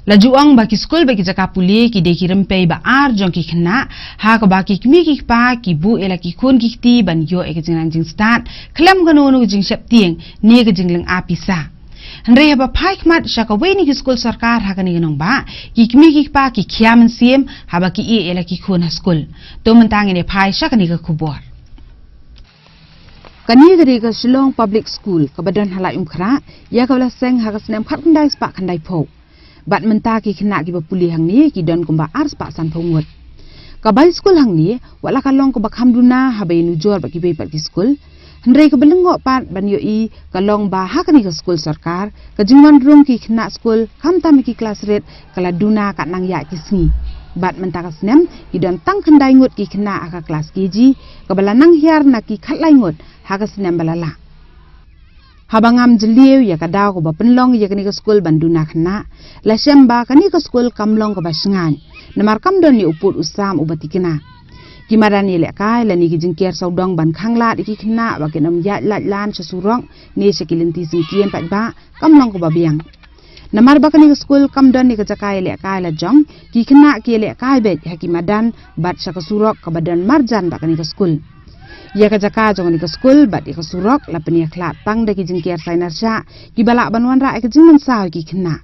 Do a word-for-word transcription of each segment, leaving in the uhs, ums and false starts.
La ju ong ba ki skul bad ki jaka pule ki dei ki rympei ba ar jong ki khynnah, ha kaba ki kmie ki kpa ki buh ïa la ki khun ki kti ban ïoh ïa ka jingnang jingstad khlem kano kano ka jingsheptieng ne ka jinglynga pisa. Hynrei haba phai khmat sha kawei na ki skul sorkar ha kane ka nongbah, ki kmie ki kpa ki khia mynsiem haba ki ïeh ïa la ki khun ha skul. To mynta ngin ïa phai sha kane ka khubor. Kane ka dei ka Shillong Public School kaba don ha Laitumkhrah, ïa kaba la seng ha ka snem khatkhyndai spah khyndaiphew. Bad mynta ki khynnah kiba pule hangne ki don kumba ar spah sanphew ngut. Ka bai skul hangne, wat la ka long kaba kham duna haba ïanujor bad kiwei pat ki skul, hynrei kaba lyngngoh pat ban ïohi ka long ba ha kane ka skul sorkar, ka jingwan rung ki khynnah skul khamtam ïa ki klas rit ka la duna katba nang ïaid ki sngi. Bad mynta ka snem ki don tang khyndai ngut ki khynnah ha ka klas K G, kaba la nang hiar na ki khatlai ngut ha ka snem ba la lah. Haba ngam jylliew ïa ka daw kaba pynlong ïa kane ka skul ban duna khynnah, la shem ba kane ka skul kam long kaba shngaiñ, namar kam don ïa u pud u sam uba thikna. Ki madan ïalehkai lane ki jingker sawdong ban khanglad ïa ki khynnah ba kin ym ïaid lait lan sha surok ne sha ki lynti syngkien paidbah kam long kaba biang. Namar ba kane ka skul kam don ïa ka jaka ïalehkai la jong, ki khynnah ki ïalehkai beit ha ki madan bad sha ka surok kaba don marjan bad kane ka skul. Ïa ka jaka jong kane ka skul bad ïa ka surok la pynïakhlad tang da ki jingker sainar shah kiba lah ban wanrah ïa ka jingmynsaw ïa ki khynnah.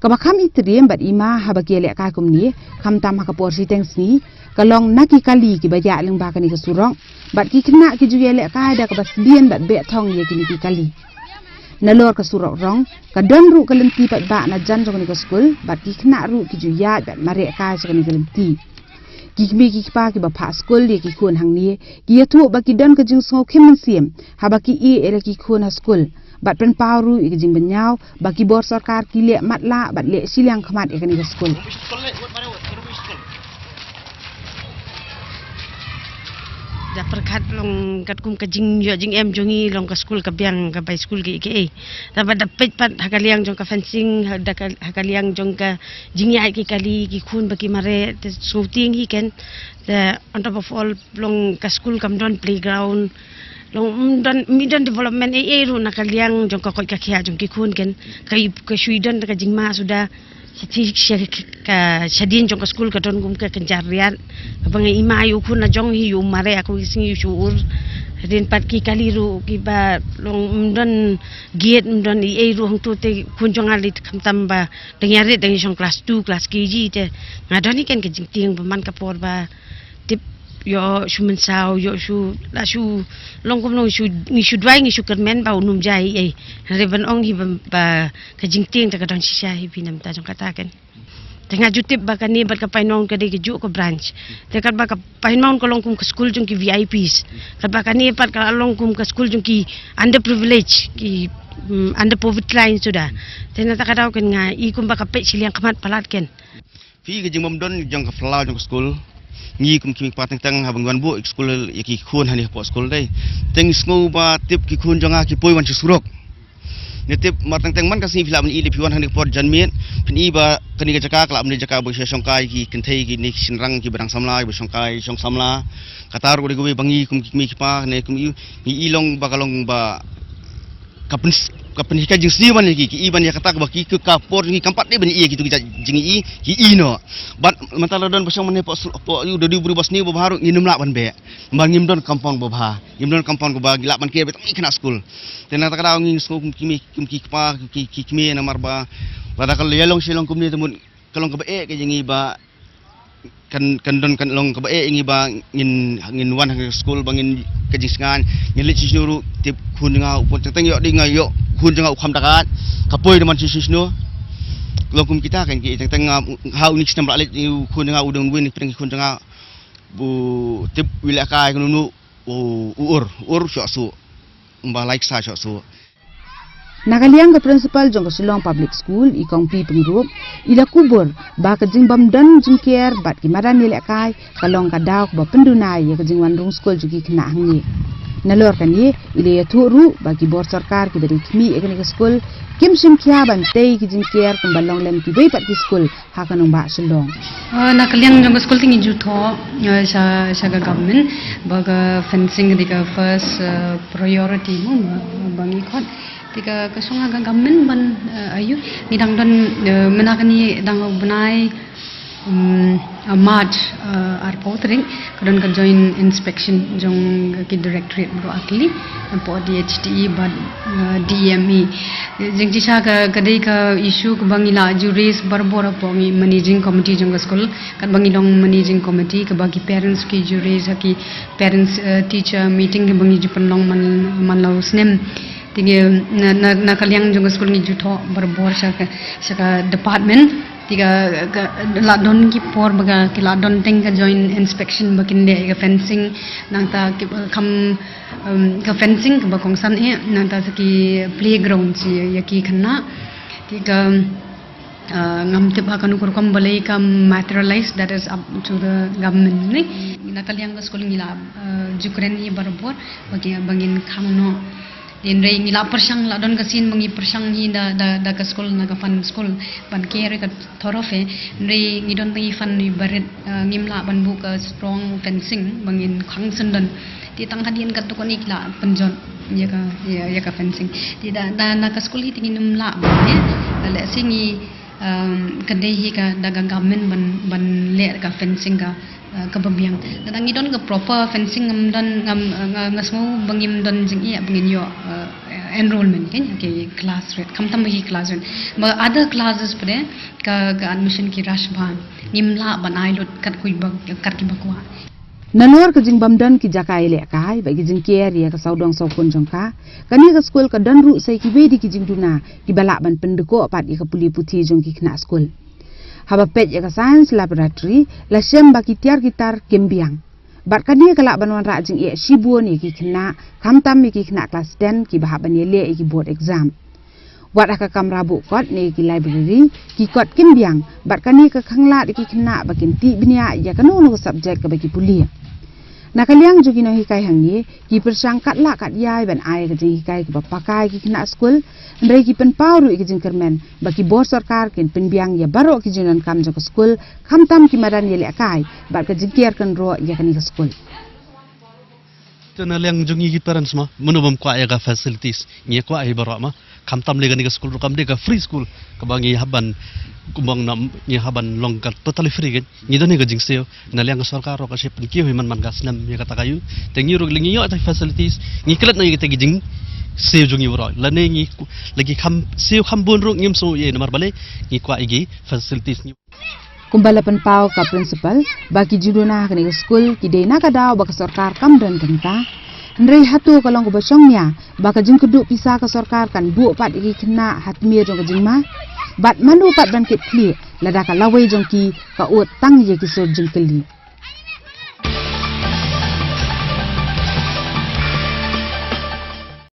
Kaba kham itriem bad ima haba ki ïalehkai kumne, khamtam ha ka por shiteng sngi, ka long na ki kali kiba ïaid lyngba kane ka surok, bad ki khynnah ki ju ïalehkai da kaba sbien bad beh thong ïa kine ki kali. Nalor ka surok rong, ka don ruh ka lynti paidbah na jan jong kane ka skul, bad ki khynnah ruh ki ju ïaid bad mareh kai sha kane ka lynti. Ki kmie ki kpa kiba phah skul ïa ki khun hangne, ki ïathuh ba ki don ka jingsngewkhim mynsiem haba ki ïeh ïa la ki khun ha skul, bad pynpaw ruh ïa ka jingbynñiaw ba ki bor sorkar ki leh matlah bad leh shiliang khmat ïa kane ka skul. Da pyrkhat long katkum ka jingïoh jingem jong ngi long ka skul ka biang, ka bai skul kaei kaei. Te ba da peit pat ha ka liang jong ka fencing, ha da ka, ha ka liang jong ka jingïaid ki kali, ki khun ba ki mareh, te sngewtieng hi ken. Te on top of all long ka skul kam don playground, long ym don, ym don development ei ei ruh na ka liang jong ka koit ka khiah jong ki khun ken. Ka i, ka shu i don ka jingma suda. Sha, sha, ka, shadien jong ka skul ka don kum ka kynja riat. Kaba nga ima ïa u khun la jong hi, ïa u mareh ha kawei ka sngi ïa u shu ur. Hadien pat ki kali ruh kiba long ym don gate, ym don ei ei ruh hangto, te khun jong nga leit khamtam ba dang ïarit, dang ïashong klas two, klas K G, te nga don hi ken ka jingtieng ba man ka por ba tip, ïoh shu mynsaw, ïoh shu, la shu long kumno, shu, ngi shu duwai, ngi shu kyrmen ba un ym jia ei ei. Hynrei ban ong hi ba, ba ka jingtieng te ka don shisha hi phi na bynta jong kata ken. Te nga ju tip ba kane bad ka Pine Mount ka dei kajuh ka branch. Te katba ka Pine Mount ka long kum ka skul jong ki V I Ps, katba kane pat ka long kum ka skul jong ki underprivileged, ki, mm, under poverty line suda. Te na kata ka daw ken nga i kumba ka peit shiliang khmat palat ken. Phi, ka jingbym don jong ka phyllaw jong ka skul, ngi kum ki kmie ki kpa teng teng haba ngi wan buh ïa ka skul, ïa ki khun hangne hapoh skul dei, te ngi sngew ba tip ki khun jong nga ki poi wan sha surok. Ngi tip mar teng teng man ka sngi phi lah ban i lei, phi wan hangne ka por janmiet, phin i ba kane ka jaka ka lah ban dei jaka ba shu shongkai ki kynthei, kine ki shynrang kiba dang samla, kiba shongkai shong samla. Kata ruh ka dei kawei ba ngi kum ki kmie ki kpa ne kum i, ngi i long ba ka long ba ka pyn, ka pynhikai jingsniew ban ïa ki, ki i ban ïa kata kaba ki, ka por jong ki kam pat dei ban ïa kito ki jait jingi, ki i noh. Bad mynta la don ba shong mynne hapoh, hapoh ïa u dadiu briew ba sniew ba bha ruh ngin ym lah ban beh. Ba ngim don compound ba bha, ngim don compound kaba ngi lah ban ker beit tang ïa ki khynnah skul. Te na kata ka daw ngi sngew kum ki kmie, kum ki kpa, kum ki, ki kmie, namar ba lada ka ïalong shi long kumne te mut ka long kaba eh ka jong ngi ba kan, kan don, kan long kaba eh ïa ngi ba ngin, ngin wan ha ka skul ba ngin, ka jingsngewbha ngin leit shisha ruh, tip khun jong nga u pun teng teng ïoh dei nga ïoh khun jong nga u kham da ka, ka poi da man shisha shisha. Long kum kita kan ki teng teng nga ha u next time ba la leit u khun jong nga u dang win pyrshang khun jong nga bu tip wi leh kai kanu nu u, u ur, u ur shoh suh. Ba lai ksa shoh suh. Na ka liang ka principal jong ka Shillong Public School, i Kong P Pyngrope, i la kubur ba ka jingbym don jingker bad ki madan ïalehkai ka long ka daw kaba pynduna ïa ka jingwan rung skul jong ki khynnah hangne. Nalor kane, i la ïathuh ruh ba ki bor sorkar kiba dei khmih ïa kane ka skul kim shim khia ban tei ki jingker kumba long lem kiwei pat ki skul ha ka nongbah Shillong. Ah, na ka liang jong ka skul te ngi ju thoh, ah, sha, sha ka government ba ka fencing ka dei ka first, ah, priority mo ba, ba ngi khot. Te ka, ka shong ha ka government ban, eh, ayu, ngi dang don, eh, mynta kane dang u bnai, um, eh, March, eh, arphew tarik, ka don ka joint inspection jong ki directorate baroh ar tylli, hapoh D H T E bad, eh, D M E. Jingshisha ka, ka dei ka issue kaba ngi la ju raise barabor hapoh ngi managing committee jong ka school, katba ngi long managing committee, kaba ki parents ki ju raise ha ki parents, eh, teacher meeting kaba ngi ju pynlong man, man la u snem. Te ngi na, na, na ka liang jong ka school ngi ju thoh barabor sha ka, sha ka department. Te ka, ka la don ki por ba ka, ki la don teng ka joint inspection ba kin leh ka fencing, nangta ki, kham, um, ka fencing kaba kongsan eh, nangta sa ki playground shi ïa ki khynnah. Te ka, uh, ngam tip ha kano ka rukom balei ka materialize, that is up to the government ne. Na ka liang ka school ngi la, uh, ju kren hi barabor ba ki, ba ngin khang noh. Hynrei ngi la pyrshang, la don ka sien ba ngi pyrshang hi da, da, da ka school, na ka fund school ban ker ïa ka thoroughfare. Hynrei ngi don tang ki fund kiba rit, uh, ngim lah ban buh ka strong fencing ba ngin khang syndon. Te tang hadien katto katne ki la pynjot ïa ka, ïa, ïa ka fencing. Te da, da na ka school hi te ngim lah ban ne, da lehse ngi, um, ka dei hi ka da ka government ban, ban leh ka fencing ka, uh, kaba biang. Lada ngi don ka proper fencing, ngam don, ngam, uh, nga, nga sngew ba ngim don jingeh ba ngin ïoh, uh, enrollment, kan, ki class rate, khamtam ki class rate. Ba other classes pat ka, ka admission ki rush bha, ngim lah ban ai lut kat kiba, kat kiba kwah. Nalor ka jingbymdon ki jaka ïalehkai bad ki jingker ïa ka sawdong sawkun jong ka, kane ka school ka don ruh sa ïa kiwei de ki jingduna kiba lah ban pyndkoh pat ïa ka pule puthi jong ki khynnah school. Haba peit ïa ka science laboratory, la shem ba ki tiar ki tar kim biang. Bad kane ka lah ban wanrah jingeh shibun ïa ki khynnah, khamtam ïa ki khynnah klas ten kiba hap ban ïaleh ïa ki board exam. Wat ha ka kamra buh kot ne ki library, ki kot kim biang, bad kane ka khanglad ïa ki khynnah ba kin tih bniah ïa kano kano ka subject kaba ki pule. Na ka liang jong ki nonghikai hangne, ki pyrshang katba lah katba ïai ban ai ka jinghikai kaba paka ïa ki khynnah skul, hynrei ki pynpaw ruh ïa ka jingkyrmen ba ki bor sorkar kin pynbiang ïa baroh ki jingdonkam jong ka skul, khamtam ki madan ïalehkai bad ka jingker kynroh ïa kane ka skul. Te na liang jong ngi ki parents ma, mano bym kwah ïa ka facilities, ngi kwah hi baroh ma. Khamtam lei kane ka skul ruh kam dei ka free school kaba ngi hap ban, kumba ngi hap ban long ka totally free, kan. Ngi don hi ka jingsiew, na liang ka sorkar ruh ka shu pynkiew hi man man ka snem ïa kata ka ïing. Te ngi ruh lada ngi ïoh kita ki facilities, ngi klet noh ïa kita ki jingsiew jong ngi baroh. Lane ngi ku-, lada ki kham siew kham bun ruh ngim sngew ei ei, namar balei, ngi kwah ïa ki facilities. Kumba la pynpaw ka principal ba ki jingduna ha kane ka skul ki dei na ka daw ba ka sorkar kam don bynta. Hynrei hato ka long kaba shongnia ba ka jingkyrduh pisa ka sorkar kan buh pat ïa ki khynnah ha tmier jong ka jingma? Bad mano pat ban kit khlieh lada ka lawei jong ki ka ud tang ïa ki sur jingkylli?